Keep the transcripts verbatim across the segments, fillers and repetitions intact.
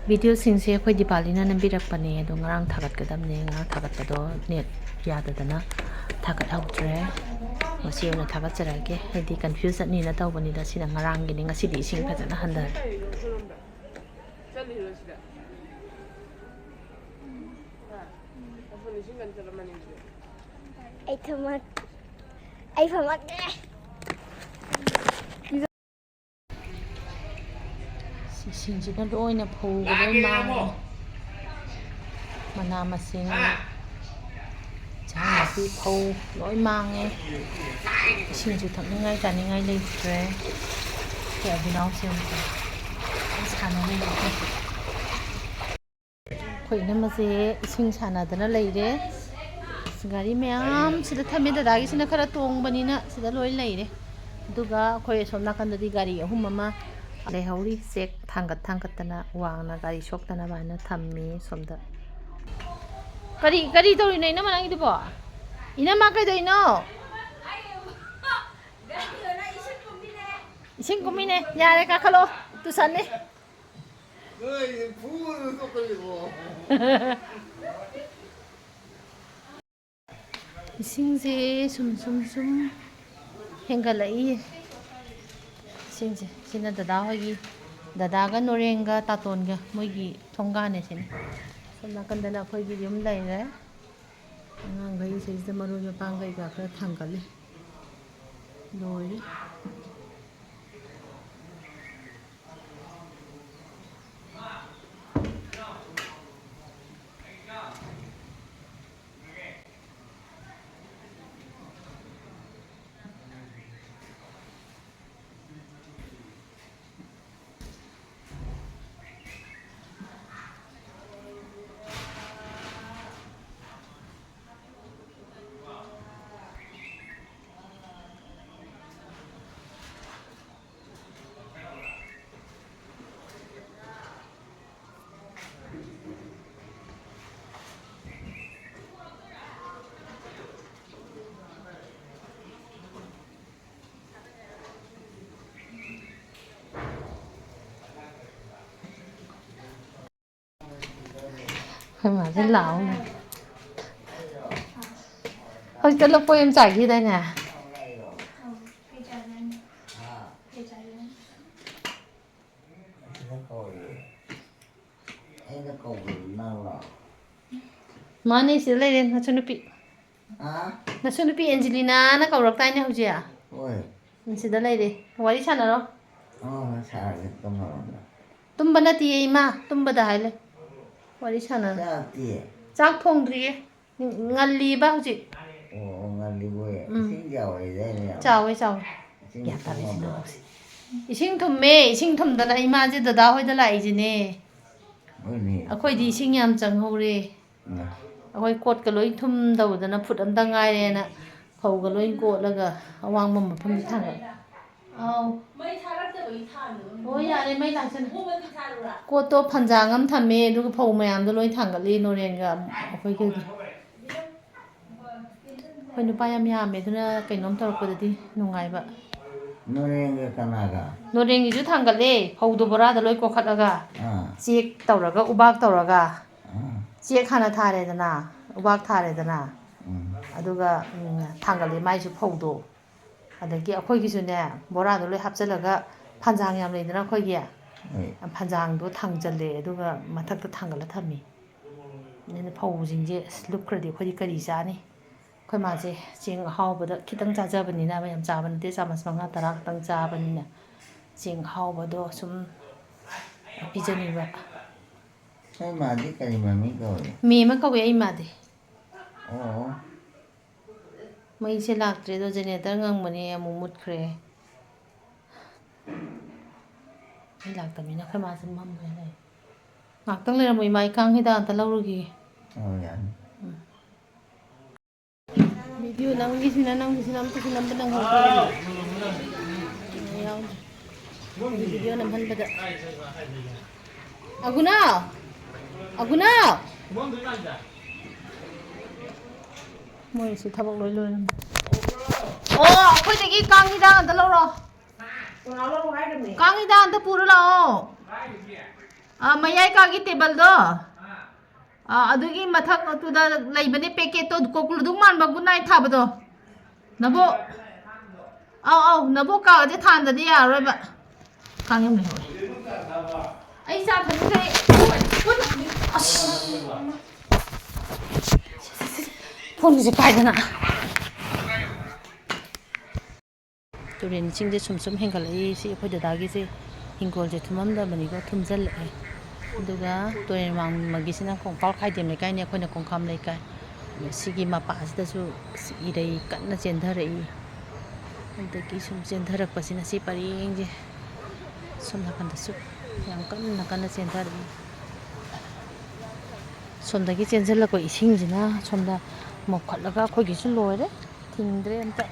ꯚꯤꯗꯤꯑꯣꯁꯤꯡꯁꯦ ꯑꯩꯈꯣꯏ ꯗꯤꯄꯥꯂꯤꯅ ꯅꯝꯕꯤꯔꯛꯄꯅꯦ, ꯑꯗꯣ ꯉꯔꯥꯡ ꯊꯥꯒꯠꯀꯗꯕꯅꯦ, ꯉꯔꯥꯡ ꯊꯥꯒꯠꯄꯗꯣ ꯅꯦꯠ ꯌꯥꯗꯗꯅ ꯊꯥꯒꯠꯍꯧꯗ꯭ꯔꯦ꯫ ꯉꯁꯤ ꯑꯣꯏꯅ ꯊꯥꯒꯠꯆꯔꯛꯑꯒꯦ, ꯍꯥꯏꯗꯤ ꯀꯟꯐ꯭ꯌꯨꯁ ꯆꯠꯅꯤꯅ ꯇꯧꯕꯅꯤꯗ꯫ ꯁꯤꯅ ꯉꯔꯥꯡꯒꯤꯅꯤ, ꯉꯁꯤꯗꯤ ꯏꯁꯤꯡ ꯐꯖꯅ ꯍꯟꯊꯔꯦ꯫ ꯑꯩ ꯊꯝꯃꯛ-, ꯑꯩ ꯐꯝꯃꯛꯀꯦ꯫ ꯁꯤꯡꯁꯤꯅ ꯂꯣꯏꯅ ꯐꯧꯕ ꯂꯣꯏ ꯃꯥꯡꯉꯦ꯫ ꯃꯅꯥ ꯃꯁꯤꯡ, ꯏꯟꯁꯥꯡ ꯅꯥꯄꯤ, ꯐꯧ ꯂꯣꯏ ꯃꯥꯡꯉꯦ꯫ ꯏꯁꯤꯡꯁꯨ ꯊꯛꯅꯤꯡꯉꯥꯏ ꯆꯥꯅꯤꯡꯉꯥꯏ ꯂꯩꯇ꯭ꯔꯦ꯫ ꯑꯩꯈꯣꯏ ꯑꯕꯤꯅꯥꯎꯁꯦ ꯑꯃꯨꯛ ꯁꯥꯟꯅ ꯂꯩꯔꯦ꯫ ꯑꯩꯈꯣꯏ ꯏꯅꯝꯃꯁꯦ ꯏꯁꯤꯡ ꯁꯥꯟꯅꯗꯅ ꯂꯩꯔꯦ꯫ ꯒꯥꯔꯤ ꯃꯌꯥꯝ ꯁꯤꯗ ꯊꯝꯃꯦ꯫ ꯗꯗꯥꯒꯤꯁꯤꯅ ꯈꯔ ꯇꯣꯡꯕꯅꯤꯅ ꯁꯤꯗ ꯂꯣꯏ ꯂꯩꯔꯦ꯫ ꯑꯗꯨꯒ ꯑꯩꯈꯣꯏ ꯑꯁꯣꯝ ꯅꯥꯀꯟꯗꯗꯤ ꯒꯥꯔꯤ ꯑꯍꯨꯝ ꯑꯃ ꯂꯩꯍꯧꯔꯤ꯫ ꯆꯦꯛ ꯊꯥꯡꯒꯠ ꯊꯥꯡꯒꯠꯇꯅ ꯋꯥꯡꯅ ꯒꯥꯔꯤ ꯁꯣꯛꯇꯅꯕ ꯍꯥꯏꯅ ꯊꯝꯃꯤ ꯁꯣꯝꯗ꯫ ꯀꯔꯤ, ꯀꯔꯤ ꯇꯧꯔꯤꯅꯣ ꯏꯅꯝꯃ ꯅꯪꯒꯤꯗꯨꯕꯣ? ꯏꯅꯝꯃ ꯀꯩꯗꯧꯔꯤꯅꯣ? ꯏꯁꯤꯡ ꯀꯨꯝꯃꯤꯅꯦ꯫ ꯌꯥꯔꯦ, ꯀꯥꯈꯠꯂꯣ꯫ ꯇꯨꯁꯟꯅꯤ꯫ ꯏꯁꯤꯡꯁꯦ ꯁꯨꯝ ꯁꯨꯝ ꯁꯨꯝ ꯍꯦꯟꯒꯠꯂꯛꯏ꯫ ꯏꯁꯤꯡꯁꯦ, ꯁꯤꯅ ꯗꯗꯥ ꯍꯣꯏꯒꯤ, ꯗꯗꯥꯒ ꯅꯣꯔꯦꯟꯒ ꯇꯥꯇꯣꯟꯒ ꯃꯣꯏꯒꯤ ꯊꯣꯡꯒꯥꯟꯅꯦ ꯁꯤꯅ꯫ ꯁꯣꯝ ꯅꯥꯀꯟꯗꯅ ꯑꯩꯈꯣꯏꯒꯤ ꯌꯨꯝ ꯂꯩꯔꯦ꯫ ꯑꯉꯥꯡꯈꯩ ꯁꯤꯗꯩꯁꯤꯗ ꯃꯔꯣꯏ ꯃꯄꯥꯡ ꯀꯩꯀꯥ ꯈꯔ ꯊꯥꯡꯒꯠꯂꯤ꯫ ꯂꯣꯏꯔꯦ꯫ ꯑꯩꯈꯣꯏ ꯃꯥꯁꯦ ꯂꯥꯎ ꯂꯩ꯫ ꯍꯧꯖꯤꯛꯇ ꯂꯐꯣꯏ ꯑꯃ ꯆꯥꯈꯤꯗꯥꯏꯅꯦ? ꯃꯥꯅꯦ, ꯁꯤꯗ ꯂꯩꯔꯦ ꯅꯁꯨ ꯅꯨꯄꯤ꯫ ꯅꯁꯨ ꯅꯨꯄꯤ ꯑꯦꯟꯖꯦꯂꯤꯅꯥꯅ ꯀꯧꯔꯛꯇꯥꯏꯅꯦ ꯍꯧꯖꯤꯛ꯫ ꯍꯣꯏ꯫ ꯁꯤꯗ ꯂꯩꯔꯦ꯫ ꯋꯥꯔꯤ ꯁꯥꯟꯅꯔꯣ꯫ ꯑꯣ, ꯁꯥꯔꯒꯦ, ꯇꯨꯝꯃꯔꯣꯏꯗ꯫ ꯇꯨꯝꯕ ꯅꯠꯇꯤꯌꯦ, ꯏꯃꯥ꯫ ꯇꯨꯝꯕꯗ ꯍꯥꯏ ꯂꯩ꯫ ꯋꯥꯔꯤ ꯁꯥꯟꯅꯔꯣ꯫ ꯆꯥꯛꯇꯤ? ꯆꯥꯛ ꯊꯣꯡꯗ꯭ꯔꯤꯌꯦ꯫ ꯉꯜꯂꯤꯕ ꯍꯧꯖꯤꯛ꯫ ꯑꯣ, ꯉꯜꯂꯤꯕꯣꯏ꯫ ꯎꯝ꯫ ꯏꯁꯤꯡ ꯆꯥꯎꯔꯤꯗꯥꯏꯅꯦ ꯌꯥꯝ? ꯆꯥꯎꯋꯦ, ꯆꯥꯎꯋꯦ꯫ ꯏꯁꯤꯡ ꯒ꯭ꯌꯥꯟ ꯇꯥꯗꯦ ꯊꯨꯝꯃꯕꯣ? ꯁꯤꯅ꯫ ꯏꯁꯤꯡ ꯊꯨꯝꯃꯦ꯫ ꯏꯁꯤꯡ ꯊꯨꯝꯗꯅ ꯏꯃꯥꯁꯦ ꯗꯗꯥ ꯍꯣꯏꯗ ꯂꯥꯛꯏꯁꯤꯅꯦ꯫ ꯍꯣꯏꯅꯦ꯫ ꯑꯩꯈꯣꯏꯗꯤ ꯏꯁꯤꯡ ꯌꯥꯝ ꯆꯪꯍꯧꯔꯦ꯫ ꯎꯝ꯫ ꯑꯩꯈꯣꯏ ꯀꯣꯠꯀ ꯂꯣꯏ ꯊꯨꯝ ꯇꯧꯗꯅ ꯐꯨꯠ ꯑꯝꯇ ꯉꯥꯏꯔꯦꯅ ꯐꯧꯒ ꯂꯣꯏ ꯀꯣꯠꯂꯒ ꯑꯋꯥꯡꯕ ꯃꯐꯝꯗ ꯊꯥꯡꯒꯠꯂꯦ꯫ ꯑꯥꯎ꯫ ꯃꯩ ꯊꯥꯔꯛꯇꯕꯒꯤ ꯊꯥꯟꯗꯕ꯫ ꯑꯣ, ꯌꯥꯔꯦ, ꯃꯩ ꯂꯥꯛꯁꯟ-, ꯑꯍꯣꯕꯗꯤ ꯊꯥꯔꯨꯔꯥ? ꯀꯣꯠꯇꯣ ꯐꯟꯖꯥꯡ ꯑꯃ ꯊꯝꯃꯦ, ꯑꯗꯨꯒ ꯐꯧ ꯃꯌꯥꯝꯗꯣ ꯂꯣꯏ ꯊꯥꯡꯒꯠꯂꯤ, ꯅꯣꯔꯦꯟꯒ ꯑꯩꯈꯣꯏꯒꯤ꯫ ꯑꯩꯈꯣꯏ ꯅꯨꯄꯥ ꯌꯥꯝ ꯌꯥꯝꯃꯦ, ꯑꯗꯨꯅ ꯀꯩꯅꯣꯝ ꯇꯧꯔꯛꯄꯗꯗꯤ ꯅꯨꯡꯉꯥꯏꯕ꯫ ꯅꯣꯔꯦꯟꯒ ꯀꯅꯥꯒ? ꯅꯣꯔꯦꯟꯒꯤꯁꯨ ꯊꯥꯡꯒꯠꯂꯦ, ꯐꯧꯗꯣ ꯕꯣꯔꯥꯗ ꯂꯣꯏ ꯀꯣꯛꯈꯠꯂꯒ, ꯑꯥ꯫ ꯆꯦꯛ ꯇꯧꯔꯒ, ꯎꯕꯥꯛ ꯇꯧꯔꯒ, ꯑꯥ꯫ ꯆꯦꯛ ꯍꯥꯟꯅ ꯊꯥꯔꯦꯗꯅ, ꯎꯕꯥꯛ ꯊꯥꯔꯦꯗꯅ, ꯎꯝ꯫ ꯑꯗꯨꯒ, ꯎꯝ, ꯊꯥꯡꯒꯠꯂꯦ ꯃꯥꯏꯁꯨ ꯐꯧꯗꯣ꯫ ꯑꯗꯒꯤ ꯑꯩꯈꯣꯏꯒꯤꯁꯨꯅꯦ, ꯕꯣꯔꯥꯗꯣ ꯂꯣꯏ ꯍꯥꯞꯆꯤꯜꯂꯒ, ꯐꯟꯖꯥꯡ ꯌꯥꯝ ꯂꯩꯗꯅ ꯑꯩꯈꯣꯏꯒꯤ, ꯍꯣꯏ꯫ ꯐꯟꯖꯥꯡꯗꯣ ꯊꯥꯡꯖꯜꯂꯦ, ꯑꯗꯨꯒ ꯃꯊꯛꯇ ꯊꯥꯡꯒꯠꯂ ꯊꯝꯃꯤ꯫ ꯑꯗꯨꯅ ꯐꯧꯁꯤꯡꯁꯦ ꯑꯁ ꯂꯨꯞꯈ꯭ꯔꯗꯤ ꯑꯩꯈꯣꯏꯗꯤ ꯀꯔꯤ ꯆꯥꯅꯤ? ꯑꯩꯈꯣꯏ ꯃꯥꯁꯦ ꯆꯦꯡ ꯑꯍꯥꯎꯕꯗ ꯈꯤꯇꯪ ꯆꯥꯖꯕꯅꯤꯅ, ꯌꯥꯝ ꯆꯥꯕ ꯅꯠꯇꯦ, ꯆꯥꯃꯁ ꯃꯉꯥ ꯇꯔꯥ ꯈꯛꯇꯪ ꯆꯥꯕꯅꯤꯅ, ꯆꯦꯡ ꯑꯍꯥꯎꯕꯗꯣ ꯁꯨꯝ ꯄꯤꯖꯅꯤꯡꯕ꯫ ꯅꯣꯏ ꯃꯥꯗꯤ ꯀꯔꯤ ꯃꯃꯤꯡ ꯀꯧꯏ? ꯃꯦꯝꯃ ꯀꯧꯏ ꯑꯩ ꯃꯥꯗꯤ꯫ ꯑꯣ꯫ ꯃꯩꯁꯦ ꯂꯥꯛꯇ꯭ꯔꯦ ꯑꯗꯣ, ꯖꯦꯅꯦꯔꯦꯇꯔ ꯉꯪꯕꯅꯦ, ꯑꯃꯨꯛ ꯃꯨꯠꯈ꯭ꯔꯦ꯫ ꯃꯩ ꯂꯥꯛꯇꯕꯅꯤꯅ ꯑꯩꯈꯣꯏ ꯃꯥꯁꯦ ꯃꯝꯃꯦ ꯂꯩ꯫ ꯉꯥꯛꯇꯪ ꯂꯩꯔꯝꯃꯣ ꯏꯃꯥ, ꯑꯩ ꯀꯥꯡ ꯍꯤꯗꯥꯛ ꯑꯝꯇ ꯂꯧꯔꯨꯈꯤꯒꯦ꯫ ꯑꯣ, ꯌꯥꯅꯤ꯫ ꯎꯝ꯫ ꯚꯤꯗꯤꯑꯣ ꯅꯪꯒꯤꯁꯤꯅ, ꯅꯪꯒꯤꯁꯤꯅ ꯑꯝꯇꯁꯨ ꯅꯝꯕ ꯅꯪꯍꯧꯗ꯭ꯔꯦ꯫ ꯌꯥꯎꯗ꯭ꯔꯦ꯫ ꯚꯤꯗꯤꯑꯣ ꯅꯝꯍꯟꯕꯗ꯫ ꯑꯒꯨꯅꯥ! ꯑꯒꯨꯅꯥ! ꯃꯣꯏꯁꯤ ꯊꯕꯛ ꯂꯣꯏ ꯂꯣꯏꯔꯝꯃꯦ꯫ ꯑꯣ, ꯑꯩꯈꯣꯏꯗꯒꯤ ꯀꯥꯡ ꯍꯤꯗꯥꯛ ꯑꯝꯇ ꯂꯧꯔꯣ꯫ ꯀꯥꯡ ꯍꯤꯗꯥꯛ ꯑꯝꯇ ꯄꯨꯔ ꯂꯥꯛꯑꯣ꯫ ꯑ, ꯃꯌꯥꯏ ꯀꯥꯒꯤ ꯇꯦꯕꯜꯗꯣ꯫ ꯑꯥ, ꯑꯗꯨꯒꯤ ꯃꯊꯛꯇꯨꯗ ꯂꯩꯕꯅꯦ ꯄꯦꯀꯦꯠꯇꯣ, ꯀꯣꯀꯨꯜꯗꯨ ꯃꯥꯟꯕ ꯒꯨꯗ ꯅꯥꯏꯠ ꯊꯥꯕꯗꯣ꯫ ꯅꯕꯣꯛ, ꯑꯧ, ꯑꯧ, ꯅꯕꯣꯛ ꯀꯥꯒꯁꯦ ꯊꯥꯟꯗꯗꯤ ꯌꯥꯔꯔꯣꯏꯕ꯫ ꯀꯥꯡ ꯌꯥꯝ ꯂꯩꯍꯧꯋꯦ꯫ ꯑꯩ ꯆꯥ ꯊꯛꯅꯤꯡꯗ꯭ꯔꯦ꯫ ꯑꯁ꯫ ꯐꯣꯟꯁꯦ ꯄꯥꯏꯗꯅ꯫ ꯇꯨꯔꯦꯟ ꯏꯁꯤꯡꯁꯦ ꯁꯨꯝ ꯁꯨꯝ ꯍꯦꯟꯒꯠꯂꯛꯏ꯫ ꯁꯤ ꯑꯩꯈꯣꯏ ꯗꯗꯥꯒꯤꯁꯦ ꯍꯤꯡꯒꯣꯜꯁꯦ ꯊꯨꯝꯃꯝꯗꯕꯅꯤꯀꯣ, ꯊꯨꯝꯖꯤꯜꯂꯛꯑꯦ꯫ ꯑꯗꯨꯒ ꯇꯨꯔꯦꯟ ꯋꯥꯡꯃꯒꯤꯁꯤꯅ ꯀꯣꯡꯄꯥꯜ ꯈꯥꯏꯗꯦꯝ ꯂꯩꯀꯥꯏꯅꯤ, ꯑꯩꯈꯣꯏꯅ ꯀꯣꯡꯈꯥꯝ ꯂꯩꯀꯥꯏ꯫ ꯑꯗꯣ ꯁꯤꯒꯤ ꯃꯄꯥꯁꯤꯗꯁꯨ ꯏꯔꯩ ꯀꯟꯅ ꯆꯦꯟꯊꯔꯛꯏ꯫ ꯑꯗꯒꯤ ꯁꯨꯝ ꯆꯦꯟꯊꯔꯛꯄꯁꯤꯅ ꯁꯤ ꯄꯔꯦꯡꯁꯦ ꯁꯣꯝ ꯅꯥꯀꯟꯗꯁꯨ ꯌꯥꯝ ꯀꯟꯅ ꯀꯟꯅ ꯆꯦꯟꯊꯔꯛꯏ꯫ ꯁꯣꯝꯗꯒꯤ ꯆꯦꯟꯁꯤꯜꯂꯛꯄ ꯏꯁꯤꯡꯁꯤꯅ ꯁꯣꯝꯗ ꯃꯧꯈꯠꯂꯒ ꯑꯩꯈꯣꯏꯒꯤꯁꯨ ꯂꯣꯏꯔꯦ, ꯊꯤꯡꯗ꯭ꯔꯦ ꯑꯝꯇ꯫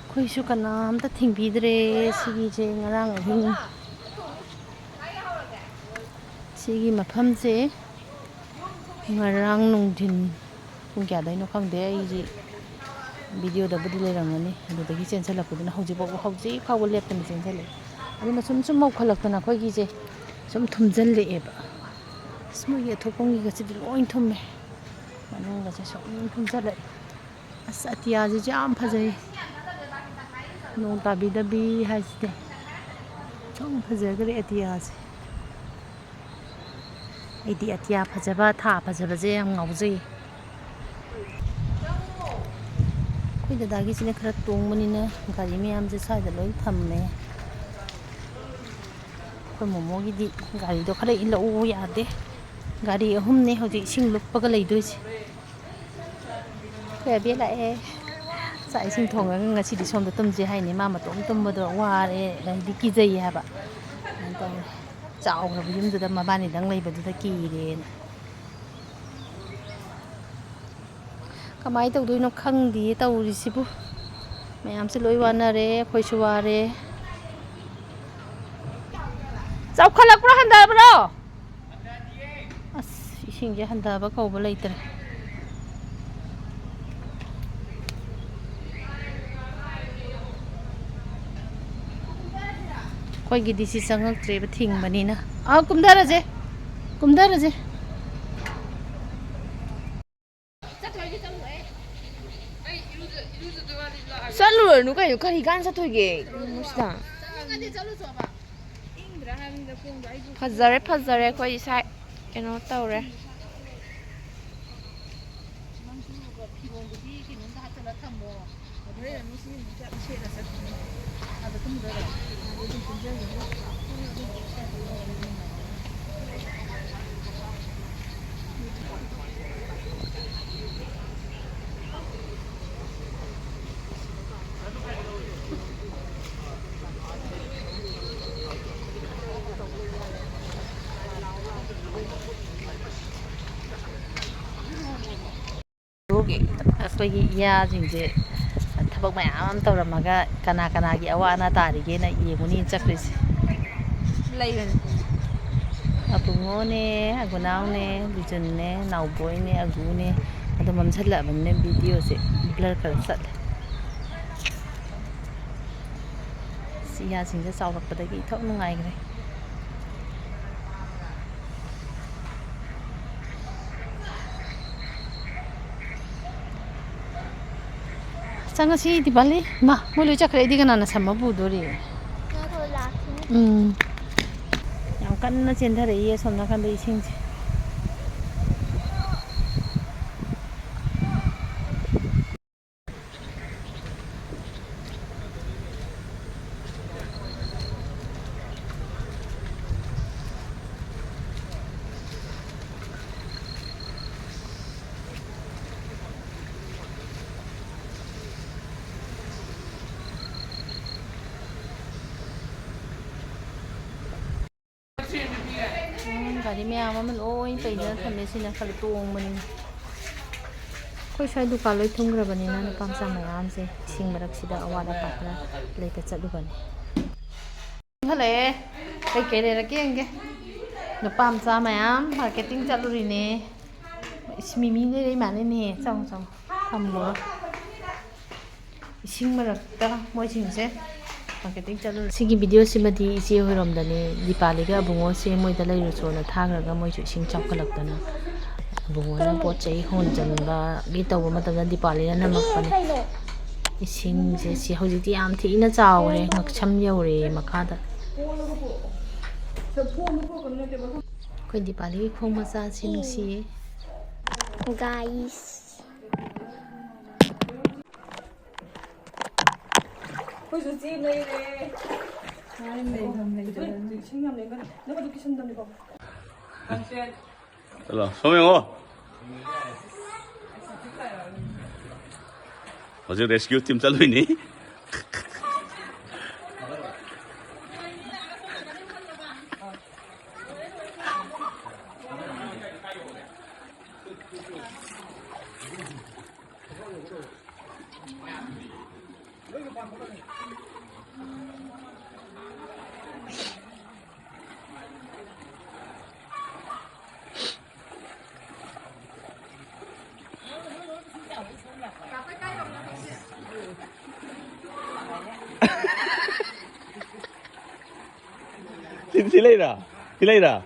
ꯑꯩꯈꯣꯏꯁꯨ ꯀꯅꯥꯝꯇ ꯊꯤꯡꯕꯤꯗ꯭ꯔꯦ꯫ ꯁꯤꯒꯤꯁꯦ ꯉꯔꯥꯡ ꯑꯍꯤꯡ, ꯁꯤꯒꯤ ꯃꯐꯝꯁꯦ ꯉꯔꯥꯡ ꯅꯨꯡꯊꯤꯟ ꯄꯨꯡ ꯀꯌꯥꯗꯩꯅꯣ ꯈꯪꯗꯦ, ꯑꯩꯁꯤ ꯚꯤꯗꯤꯑꯣꯗꯕꯨꯗꯤ ꯂꯩꯔꯝꯒꯅꯤ꯫ ꯑꯗꯨꯗꯒꯤ ꯆꯦꯟꯁꯤꯜꯂꯛꯄꯗꯨꯅ ꯍꯧꯖꯤꯛ ꯐꯥꯎꯕ, ꯍꯧꯖꯤꯛ ꯐꯥꯎꯕ ꯂꯦꯞꯇꯅ ꯆꯦꯟꯁꯤꯜꯂꯛꯑꯦ꯫ ꯑꯗꯨꯅ ꯁꯨꯝ ꯁꯨꯝ ꯃꯧꯈꯠꯂꯛꯇꯅ ꯑꯩꯈꯣꯏꯒꯤꯁꯦ ꯁꯨꯝ ꯊꯨꯝꯖꯤꯜꯂꯛꯑꯦꯕ꯫ ꯑꯁ, ꯃꯣꯏꯒꯤ ꯑꯊꯣꯛꯐꯝꯒꯤꯒꯁꯤꯗꯤ ꯂꯣꯏ ꯊꯨꯝꯃꯦ꯫ ꯃꯅꯨꯡꯒꯁꯦ ꯁꯨꯝ ꯊꯨꯝꯖꯤꯜꯂꯛꯑꯦ꯫ ꯑꯁ, ꯑꯇꯤꯌꯥꯁꯤꯁꯨ ꯌꯥꯝ ꯐꯖꯩ꯫ ꯅꯣꯡ ꯇꯥꯕꯤꯗꯕꯤ ꯍꯥꯏꯁꯤꯗꯤ꯫ ꯌꯥꯝ ꯐꯖꯈ꯭ꯔꯦ ꯑꯇꯤꯌꯥꯁꯦ꯫ ꯑꯩꯗꯤ ꯑꯇꯤꯌꯥ ꯐꯖꯕ, ꯊꯥ ꯐꯖꯕꯁꯦ ꯌꯥꯝ ꯉꯥꯎꯖꯩ꯫ ꯑꯩꯈꯣꯏ ꯗꯗꯥꯒꯤꯁꯤꯅ ꯈꯔ ꯇꯣꯡꯕꯅꯤꯅ ꯒꯥꯔꯤ ꯃꯌꯥꯝꯁꯦ ꯁ꯭ꯋꯥꯏꯗ ꯂꯣꯏ ꯊꯝꯃꯦ꯫ ꯑꯩꯈꯣꯏ ꯃꯣꯃꯣꯒꯤꯗꯤ ꯒꯥꯔꯤꯗꯣ ꯈꯔ ꯏꯜꯂꯛꯎ ꯌꯥꯗꯦ꯫ ꯒꯥꯔꯤ ꯑꯍꯨꯝꯅꯦ ꯍꯧꯖꯤꯛ ꯏꯁꯤꯡ ꯂꯨꯞꯄꯒ ꯂꯩꯗꯣꯏꯁꯦ꯫ ꯑꯩꯈꯣꯏ ꯑꯕꯦ ꯂꯥꯛꯑꯦ꯫ ꯆꯥꯛ ꯏꯁꯤꯡ ꯊꯣꯡꯉꯒ ꯉꯁꯤꯗꯤ ꯁꯣꯝꯗ ꯇꯨꯝꯁꯦ ꯍꯥꯏꯅꯤ꯫ ꯃꯥ ꯃꯇꯣꯝ ꯇꯨꯝꯕꯗꯣ ꯋꯥꯔꯦ, ꯍꯥꯏꯗꯤ ꯀꯤꯖꯩꯌꯦ ꯍꯥꯏꯕ꯫ ꯑꯗꯨꯃꯥꯏꯅ ꯇꯧꯔꯦ꯫ ꯆꯥꯎꯈ꯭ꯔꯕ ꯌꯨꯝꯗꯨꯗ ꯃꯕꯥꯅꯤꯗꯪ ꯂꯩꯕꯗꯨꯗ ꯀꯤꯔꯦꯅ꯫ ꯀꯃꯥꯏꯅ ꯇꯧꯗꯣꯏꯅꯣ ꯈꯪꯗꯤꯌꯦ ꯇꯧꯔꯤꯁꯤꯕꯨ꯫ ꯃꯌꯥꯝꯁꯦ ꯂꯣꯏ ꯋꯥꯅꯔꯦ, ꯑꯩꯈꯣꯏꯁꯨ ꯋꯥꯔꯦ꯫ ꯆꯥꯎꯈꯠꯂꯛꯄ꯭ꯔꯣ, ꯍꯟꯊꯕ꯭ꯔꯣ? ꯑꯁ, ꯏꯁꯤꯡꯁꯦ ꯍꯟꯊꯕ ꯀꯧꯕ ꯂꯩꯇ꯭ꯔꯦ꯫ ꯑꯩꯈꯣꯏꯒꯤꯗꯤ ꯁꯤ ꯆꯪꯉꯛꯇ꯭ꯔꯦꯕ, ꯊꯤꯡꯕꯅꯤꯅ꯫ ꯑꯥ, ꯀꯨꯝꯊꯔꯁꯦ꯫ ꯀꯨꯝꯊꯔꯁꯦ꯫ ꯆꯠꯂꯨꯔꯅꯨ ꯀꯩꯅꯣ, ꯀꯔꯤ ꯀꯥꯟ ꯆꯠꯇꯣꯏꯒꯦ? ꯃꯨꯁꯇꯥ꯫ ꯐꯖꯔꯦ, ꯐꯖꯔꯦ, ꯑꯩꯈꯣꯏ ꯏꯁꯥ ꯀꯩꯅꯣ ꯇꯧꯔꯦ꯫ ꯑꯩꯈꯣꯏꯒꯤ ꯏꯌꯥꯁꯤꯡꯁꯦ ꯊꯕꯛ ꯃꯌꯥꯝ ꯑꯃ ꯇꯧꯔꯝꯃꯒ ꯀꯅꯥ ꯀꯅꯥꯒꯤ ꯑꯋꯥ ꯑꯅꯥ ꯇꯥꯔꯤꯒꯦꯅ ꯌꯦꯡꯉꯨꯅꯤ ꯆꯠꯈ꯭ꯔꯤꯁꯦ꯫ ꯂꯩꯕꯅꯤ꯫ ꯑꯕꯨꯡꯉꯣꯅꯦ, ꯑꯒꯨꯅꯥꯎꯅꯦ, ꯕꯤꯖꯨꯟꯅꯦ, ꯅꯥꯎꯕꯣꯏꯅꯦ, ꯑꯒꯨꯅꯦ꯫ ꯑꯗꯣ ꯃꯝꯁꯤꯜꯂꯛꯑꯕꯅꯤꯅ ꯚꯤꯗꯤꯑꯣꯁꯦ ꯕ꯭ꯂꯔ ꯈꯔ ꯆꯠꯂꯦ꯫ ꯁꯤ ꯏꯌꯥꯁꯤꯡꯁꯦ ꯆꯥꯎꯔꯛꯄꯗꯒꯤ ꯏꯊꯧ ꯅꯨꯡꯉꯥꯏꯈ꯭ꯔꯦ꯫ ꯆꯪꯉꯁꯤ ꯗꯤꯄꯥꯂꯤ꯫ ꯃꯥ, ꯃꯣꯏ ꯂꯣꯏ ꯆꯠꯈ꯭ꯔꯦ, ꯑꯩꯗꯤ ꯀꯅꯥꯅ ꯁꯝꯃ ꯄꯨꯗꯣꯔꯤ? ꯉꯥꯏꯈꯣ, ꯂꯥꯛꯈꯤꯅꯤ꯫ ꯎꯝ꯫ ꯌꯥꯝ ꯀꯟꯅ ꯆꯦꯟꯊꯔꯛꯏ ꯑꯁꯣꯝ ꯅꯥꯀꯟꯗ ꯏꯁꯤꯡꯁꯦ꯫ ꯎꯝ, ꯒꯥꯔꯤ ꯃꯌꯥꯝ ꯑꯃ ꯂꯣꯏ ꯄꯩꯗꯅ ꯊꯝꯃꯦ꯫ ꯁꯤꯅ ꯈꯔ ꯇꯣꯡꯕꯅꯤꯅ꯫ ꯑꯩꯈꯣꯏ ꯁ꯭ꯋꯥꯏ ꯗꯨꯀꯥꯟ ꯂꯣꯏ ꯊꯨꯝꯈ꯭ꯔꯕꯅꯤꯅ ꯅꯨꯄꯥ ꯃꯆꯥ ꯃꯌꯥꯝꯁꯦ ꯏꯁꯤꯡ ꯃꯔꯛꯁꯤꯗ ꯑꯋꯥꯠ ꯑꯄꯥ ꯈꯔ ꯂꯩꯕ ꯆꯠꯂꯨꯕꯅꯤ꯫ ꯍꯜꯂꯛꯑꯦ꯫ ꯀꯩꯀꯩ ꯂꯩꯔꯛꯀꯦ ꯌꯦꯡꯒꯦ꯫ ꯅꯨꯄꯥ ꯃꯆꯥ ꯃꯌꯥꯝ ꯃꯥꯔꯀꯦꯇꯤꯡ ꯆꯠꯂꯨꯔꯤꯅꯦ꯫ ꯏꯁ, ꯃꯤꯃꯤ ꯂꯩꯔꯛꯏ ꯃꯥꯜꯂꯦꯅꯦ꯫ ꯆꯪꯉꯣ, ꯆꯪꯉꯣ꯫ ꯊꯝꯃꯨꯔꯣ꯫ ꯏꯁꯤꯡ ꯃꯔꯛꯇ ꯃꯣꯏꯁꯤꯡꯁꯦ ꯃꯥꯔꯀꯦꯇꯤꯡ ꯆꯠꯂꯨꯔꯦ꯫ ꯁꯤꯒꯤ ꯚꯤꯗꯤꯑꯣꯁꯤꯃꯗꯤ ꯏꯆꯦ ꯍꯣꯏꯔꯣꯝꯗꯅꯦ꯫ ꯗꯤꯄꯥꯂꯤꯒ ꯑꯕꯨꯡꯉꯣꯁꯦ ꯃꯣꯏꯗ ꯂꯩꯔꯨꯆꯣꯅ ꯊꯥꯈ꯭ꯔꯒ ꯃꯣꯏꯁꯨ ꯏꯁꯤꯡ ꯆꯥꯎꯈꯠꯂꯛꯇꯅ ꯑꯕꯨꯡꯉꯣꯅ ꯄꯣꯠ ꯆꯩ ꯍꯣꯟꯖꯟꯕꯒꯤ ꯇꯧꯕ ꯃꯇꯝꯗ ꯗꯤꯄꯥꯂꯤꯅ ꯅꯝꯃꯛꯄꯅꯦ꯫ ꯏꯁꯤꯡꯁꯦ ꯁꯤ ꯍꯧꯖꯤꯛꯇꯤ ꯌꯥꯝ ꯊꯤꯅ ꯆꯥꯎꯔꯦ, ꯉꯛꯁꯝ ꯌꯧꯔꯦ ꯃꯈꯥꯗ꯫ ꯑꯩꯈꯣꯏ ꯗꯤꯄꯥꯂꯤꯒꯤ ꯈꯣꯡ ꯃꯆꯥꯁꯤ ꯅꯨꯡꯁꯤꯌꯦ꯫ Guys꯫ ꯑꯩꯈꯣꯏꯁꯨ ꯆꯦ ꯂꯩꯔꯦ꯫ ꯏꯁꯤꯡ ꯌꯥꯝ ꯂꯩꯔꯝꯒꯅꯤ꯫ ꯅꯪ ꯑꯗꯨ ꯀꯤꯁꯟꯗꯕꯅꯤꯀꯣ꯫ ꯆꯠꯂꯣ, ꯁꯣꯝ ꯌꯦꯡꯉꯣ꯫ ꯍꯧꯖꯤꯛ rescue team ꯆꯠꯂꯨꯏꯅꯤ꯫ ꯁꯤ, ꯁꯤ ꯂꯩꯔꯥ? ꯁꯤ ꯂꯩꯔꯥ?